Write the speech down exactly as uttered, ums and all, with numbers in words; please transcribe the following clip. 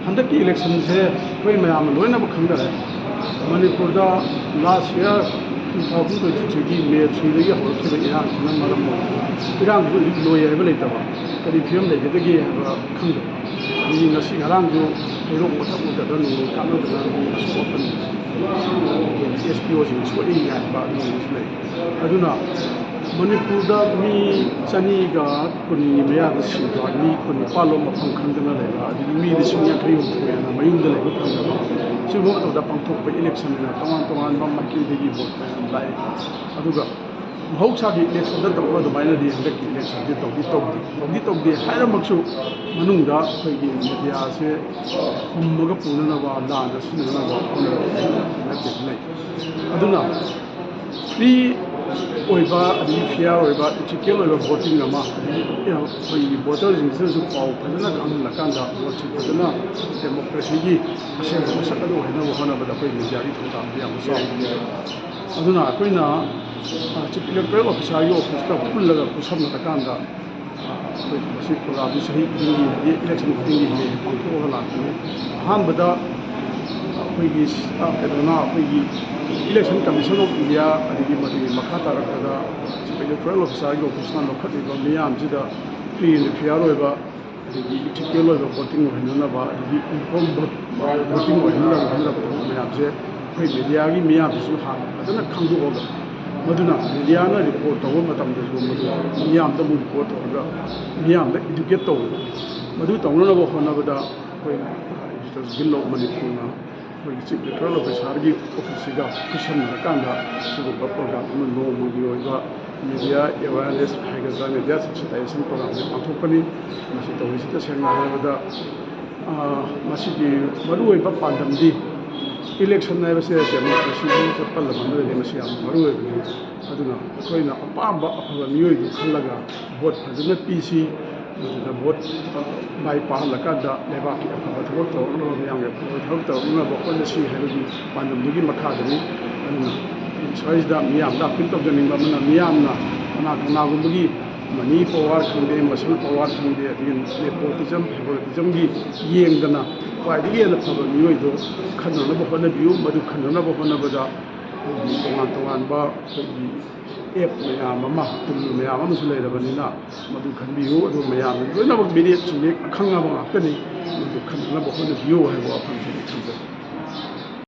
ꯍꯟꯗꯛꯀꯤ ꯏꯂꯦꯛꯁꯟꯁꯦ ꯑꯩꯈꯣꯏ ꯃꯌꯥꯝꯅ ꯂꯣꯏꯅꯃꯛ ꯈꯪꯅꯔꯦ꯫ ꯃꯅꯤꯄꯨꯔꯗ ꯂꯥꯁ ꯏꯌꯥꯔ ꯇꯨ ꯊꯥꯎꯖꯟ ꯇ꯭ꯋꯦꯟꯇꯤ ꯊ꯭ꯔꯤꯒꯤ ꯃꯦ ꯊ꯭ꯔꯤꯗꯒꯤ ꯍꯧꯔꯛꯈꯤꯕ ꯏꯔꯥꯡꯁꯤꯅ ꯃꯔꯝ ꯑꯣꯏꯗꯨꯅ ꯏꯔꯥꯡꯁꯨ ꯍꯧꯖꯤꯛ ꯂꯣꯏ ꯍꯥꯏꯕ ꯂꯩꯇꯕ, ꯀꯔꯤ ꯐꯤꯕꯝ ꯂꯩꯒꯗꯒꯦ ꯍꯥꯏꯕ ꯈꯪꯗꯕ꯫ ꯑꯗꯒꯤ ꯉꯁꯤ ꯉꯔꯥꯡꯁꯨ ꯍꯩꯔꯣꯛ ꯃꯊꯛ ꯃꯊꯛꯇ ꯅꯣꯡꯃꯩ ꯀꯥꯞꯅꯗꯅ ꯃꯤ ꯑꯁꯣꯛ ꯑꯄꯟ, ꯑꯩꯈꯣꯏꯒꯤ ꯑꯦꯁ ꯄꯤ ꯑꯣꯁꯤꯡ ꯁꯣꯛꯏ ꯍꯥꯏꯕ ꯑꯗꯨꯒꯨꯝꯕꯁꯨ ꯂꯩ꯫ ꯑꯗꯨꯅ ꯃꯅꯤꯄꯨꯔꯗ ꯃꯤ ꯆꯅꯤꯒ ꯀꯨꯟꯒꯤ ꯃꯌꯥꯗ ꯁꯤꯕ, ꯃꯤ ꯀꯨꯟ ꯅꯤꯄꯥꯟ ꯂꯣꯝ ꯃꯐꯝ ꯈꯪꯗꯅ ꯂꯩꯕ, ꯑꯗꯒꯤ ꯃꯤ ꯂꯤꯁꯤꯡ ꯌꯥꯡꯈꯩ ꯍꯨꯝꯐꯨ ꯍꯦꯟꯅ ꯃꯌꯨꯝꯗ ꯂꯩꯕ ꯐꯪꯗꯕ꯫ ꯁꯤꯒꯨꯝꯕ ꯃꯇꯝꯗ ꯄꯥꯡꯊꯣꯛꯄ ꯏꯂꯦꯛꯁꯟꯅꯤꯅ ꯇꯣꯉꯥꯟ ꯇꯣꯉꯥꯟꯕ ꯃꯥꯏꯀꯩꯗꯒꯤ ꯚꯣꯠ ꯃꯌꯥꯝ ꯂꯥꯛꯑꯦ꯫ ꯑꯗꯨꯒ ꯃꯍꯧꯁꯥꯒꯤ ꯏꯂꯦꯛꯁꯟꯗ ꯇꯧꯕ ꯑꯗꯨꯃꯥꯏꯅꯗꯤ ꯍꯟꯗꯛꯀꯤ ꯏꯂꯦꯛꯁꯟꯁꯦ ꯇꯧꯗꯤ ꯇꯧꯗꯦ꯫ ꯇꯧꯗꯤ ꯇꯧꯗꯦ ꯍꯥꯏꯔꯃꯛꯁꯨ ꯃꯅꯨꯡꯗ ꯑꯩꯈꯣꯏꯒꯤ ꯃꯦꯗꯤꯌꯥꯁꯦ ꯍꯨꯝꯃꯒ ꯄꯨꯅꯅꯕ, ꯂꯥꯟꯅ ꯁꯤꯖꯤꯟꯅꯅꯕ ꯍꯣꯠꯅꯔꯛꯄ ꯅꯠꯇꯦ ꯂꯩ꯫ ꯑꯗꯨꯅ ꯐ꯭ꯔꯤ ꯑꯣꯏꯕ, ꯑꯗꯒꯤ ꯐꯤꯌꯥꯔ ꯑꯣꯏꯕ, ꯏꯊꯤꯀꯦꯜ ꯑꯣꯏꯕ ꯚꯣꯇꯤꯡ ꯑꯃ, ꯑꯗꯒꯤ ꯑꯩꯈꯣꯏꯒꯤ ꯚꯣꯇꯔꯁꯤꯡꯁꯤꯅꯁꯨ ꯄꯥꯎ ꯐꯖꯅ ꯈꯪꯍꯜꯂꯀꯥꯟꯗ ꯚꯣꯠꯁꯤ ꯐꯖꯅ ꯗꯦꯃꯣꯀ꯭ꯔꯦꯁꯤꯒꯤ ꯑꯁꯦꯡꯕ ꯃꯁꯛ ꯑꯗꯨ ꯑꯣꯏꯍꯟꯅꯕ ꯍꯣꯠꯅꯕꯗ ꯑꯩꯈꯣꯏ ꯃꯦꯗꯤꯌꯥꯒꯤ ꯊꯧꯗꯥꯡꯗꯤ ꯌꯥꯝꯅ ꯆꯥꯎꯏ꯫ ꯑꯗꯨꯅ ꯑꯩꯈꯣꯏꯅ ꯆꯤꯐ ꯏꯂꯦꯛꯇꯣꯔꯦꯜ ꯑꯣꯐꯤꯁꯥꯔꯒꯤ ꯑꯣꯐꯤꯁꯀ ꯄꯨꯜꯂꯒ ꯈꯨꯠꯁꯝꯅꯔꯀꯥꯟꯗ ꯑꯩꯈꯣꯏ ꯃꯁꯤ ꯄ꯭ꯔꯣꯒ꯭ꯔꯥꯝꯁꯤ ꯆꯍꯤ ꯈꯨꯗꯤꯡꯒꯤ, ꯏꯂꯦꯛꯁꯟ ꯈꯨꯗꯤꯡꯒꯤ ꯍꯦꯛ ꯍꯦꯛ ꯄꯥꯡꯊꯣꯛꯑꯒ ꯂꯥꯛꯄꯅꯤ꯫ ꯑꯍꯥꯟꯕꯗ ꯑꯩꯈꯣꯏꯒꯤ, ꯑ, ꯀꯩꯅꯣꯅ, ꯑꯩꯈꯣꯏꯒꯤ ꯏꯂꯦꯛꯁꯟ ꯀꯃꯤꯁꯟ ꯑꯣꯐ ꯏꯟꯗꯤꯌꯥ, ꯑꯗꯒꯤ ꯃꯗꯨꯒꯤ ꯃꯈꯥ ꯇꯥꯔꯛꯄꯗ ꯆꯤꯐ ꯏꯂꯦꯛꯇꯣꯔꯦꯜ ꯑꯣꯐꯤꯁꯥꯔꯒꯤ ꯑꯣꯐꯤꯁꯅ ꯂꯧꯈꯠꯂꯤꯕ ꯃꯤꯌꯥꯝꯁꯤꯗ ꯐ꯭ꯔꯤ ꯑꯦꯟ ꯐꯤꯌꯥꯔ ꯑꯣꯏꯕ, ꯑꯗꯒꯤ ꯏꯊꯤꯀꯦꯜ ꯑꯣꯏꯕ ꯚꯣꯇꯤꯡ ꯑꯣꯏꯍꯟꯅꯅꯕ, ꯑꯗꯒꯤ ꯏꯟꯐꯣꯔꯝ ꯚꯣꯠ, ꯚꯣꯇꯤꯡ ꯑꯣꯏꯍꯟꯅꯅꯕ ꯍꯣꯠꯅꯔꯛꯄ ꯊꯕꯛ ꯃꯌꯥꯝꯁꯦ ꯑꯩꯈꯣꯏ ꯃꯦꯗꯤꯌꯥꯒꯤ ꯃꯤꯌꯥꯝꯁꯤꯁꯨ ꯍꯥꯟꯅ ꯐꯖꯅ ꯈꯪꯗꯣꯛꯑꯒ, ꯃꯗꯨꯅ ꯃꯦꯗꯤꯌꯥꯅ ꯔꯤꯄꯣꯔꯠ ꯇꯧꯕ ꯃꯇꯝꯗꯁꯨ ꯃꯗꯨ ꯃꯤꯌꯥꯝꯗ ꯑꯃꯨꯛ ꯔꯤꯄꯣꯔꯠ ꯇꯧꯔꯒ ꯃꯤꯌꯥꯝꯗ ꯏꯗꯨꯀꯦꯠ ꯇꯧꯕ, ꯃꯗꯨ ꯇꯧꯅꯅꯕ ꯍꯣꯠꯅꯕꯗ ꯑꯩꯈꯣꯏꯅ Editors Guild of Manipurꯅ ꯑꯩꯈꯣꯏꯒꯤ ꯆꯤꯐ ꯏꯂꯦꯛꯇꯣꯔꯦꯜ ꯑꯣꯐꯤꯁꯥꯔꯒꯤ ꯑꯣꯐꯤꯁꯁꯤꯒ ꯈꯨꯠꯁꯝꯅꯔꯀꯥꯟꯗ ꯁꯤꯒꯨꯝꯕ ꯄ꯭ꯔꯣꯒ꯭ꯔꯥꯝ ꯑꯃ, ꯅꯣꯡꯃꯒꯤ ꯑꯣꯏꯕ ꯃꯦꯗꯤꯌꯥ ꯑꯦꯋꯥꯔꯅꯦꯁ ꯍꯥꯏꯒꯗ꯭ꯔꯥ, ꯃꯦꯗꯤꯌꯥ ꯁꯦꯟꯁꯤꯇꯥꯏꯖꯦꯁꯟ ꯄ꯭ꯔꯣꯒ꯭ꯔꯥꯝꯁꯦ ꯄꯥꯡꯊꯣꯛꯄꯅꯤ꯫ ꯃꯁꯤ ꯇꯧꯔꯤꯁꯤ ꯇꯁꯦꯡꯅ ꯍꯥꯏꯔꯕꯗ, ꯑ, ꯃꯁꯤꯒꯤ ꯃꯔꯨꯑꯣꯏꯕ ꯄꯥꯟꯗꯝꯗꯤ ꯏꯂꯦꯛꯁꯟ ꯍꯥꯏꯕꯁꯦ ꯗꯦꯃꯣꯀ꯭ꯔꯦꯁꯤꯒꯤ ꯆꯠꯄ ꯂꯝ ꯑꯃꯗꯗꯤ ꯃꯁꯤ ꯌꯥꯝꯅ ꯃꯔꯨꯑꯣꯏꯕꯅꯤ꯫ ꯑꯗꯨꯅ ꯑꯩꯈꯣꯏꯅ ꯑꯄꯥꯝꯕ ꯑꯐꯕ ꯃꯤꯑꯣꯏꯗꯨ ꯈꯜꯂꯒ ꯚꯣꯠ ꯐꯖꯅ ꯄꯤꯁꯤ꯫ ꯃꯗꯨꯗ ꯚꯣꯠ ꯃꯥꯏ ꯄꯥꯛꯍꯜꯂꯀꯥꯟꯗ ꯂꯩꯕꯥꯛꯀꯤ ꯑꯐꯕ ꯊꯕꯛ ꯇꯧꯔꯛꯅꯕ, ꯃꯌꯥꯝꯒꯤ ꯑꯐꯕ ꯊꯕꯛ ꯇꯧꯔꯛꯅꯕ ꯍꯣꯠꯅꯁꯤ ꯍꯥꯏꯕꯒꯤ ꯄꯥꯟꯗꯝꯗꯨꯒꯤ ꯃꯈꯥꯗꯅꯤ꯫ ꯑꯗꯨꯅ ꯁ꯭ꯋꯥꯏꯁꯤꯗ ꯃꯤꯌꯥꯝꯗ ꯑꯄꯤꯜ ꯇꯧꯖꯅꯤꯡꯕ ꯑꯃꯅ, ꯃꯤꯌꯥꯝꯅ ꯀꯅꯥ ꯀꯅꯥꯒꯨꯝꯕꯒꯤ ꯃꯅꯤ ꯄꯋꯥꯔ ꯈꯪꯗꯦ, ꯃꯁꯜ ꯄꯋꯥꯔ ꯈꯪꯗꯦ, ꯑꯗꯒꯤ ꯅꯦꯄꯣꯇꯤꯖꯝ, ꯐꯦꯚꯣꯔꯤꯇꯤꯖꯝꯒꯤ ꯌꯦꯡꯗꯅ ꯈ꯭ꯋꯥꯏꯗꯒꯤ ꯍꯦꯟꯅ ꯐꯕ ꯃꯤꯑꯣꯏꯗꯣ ꯈꯟꯅꯅꯕ ꯍꯣꯠꯅꯕꯤꯌꯨ꯫ ꯃꯗꯨ ꯈꯟꯅꯅꯕ ꯍꯣꯠꯅꯕꯗ ꯑꯩꯈꯣꯏꯒꯤ ꯇꯣꯉꯥꯟ ꯇꯣꯉꯥꯟꯕ ꯑꯩꯈꯣꯏꯒꯤ app ꯃꯌꯥꯝ ꯑꯃ, tool ꯃꯌꯥꯝ ꯑꯃꯁꯨ ꯂꯩꯔꯕꯅꯤꯅ ꯃꯗꯨ ꯈꯟꯕꯤꯌꯨ꯫ ꯑꯗꯨ ꯃꯌꯥꯝꯅ ꯂꯣꯏꯅꯃꯛ ꯃꯤꯔꯦꯞꯁꯤꯡꯗꯤ ꯑꯈꯪ ꯑꯃ ꯉꯥꯛꯇꯅꯤ꯫ ꯃꯗꯨ ꯈꯟꯅꯅꯕ ꯍꯣꯠꯅꯕꯤꯌꯨ ꯍꯥꯏꯕ ꯋꯥꯐꯝꯁꯤꯅꯤ ꯊꯝꯖꯔꯤ꯫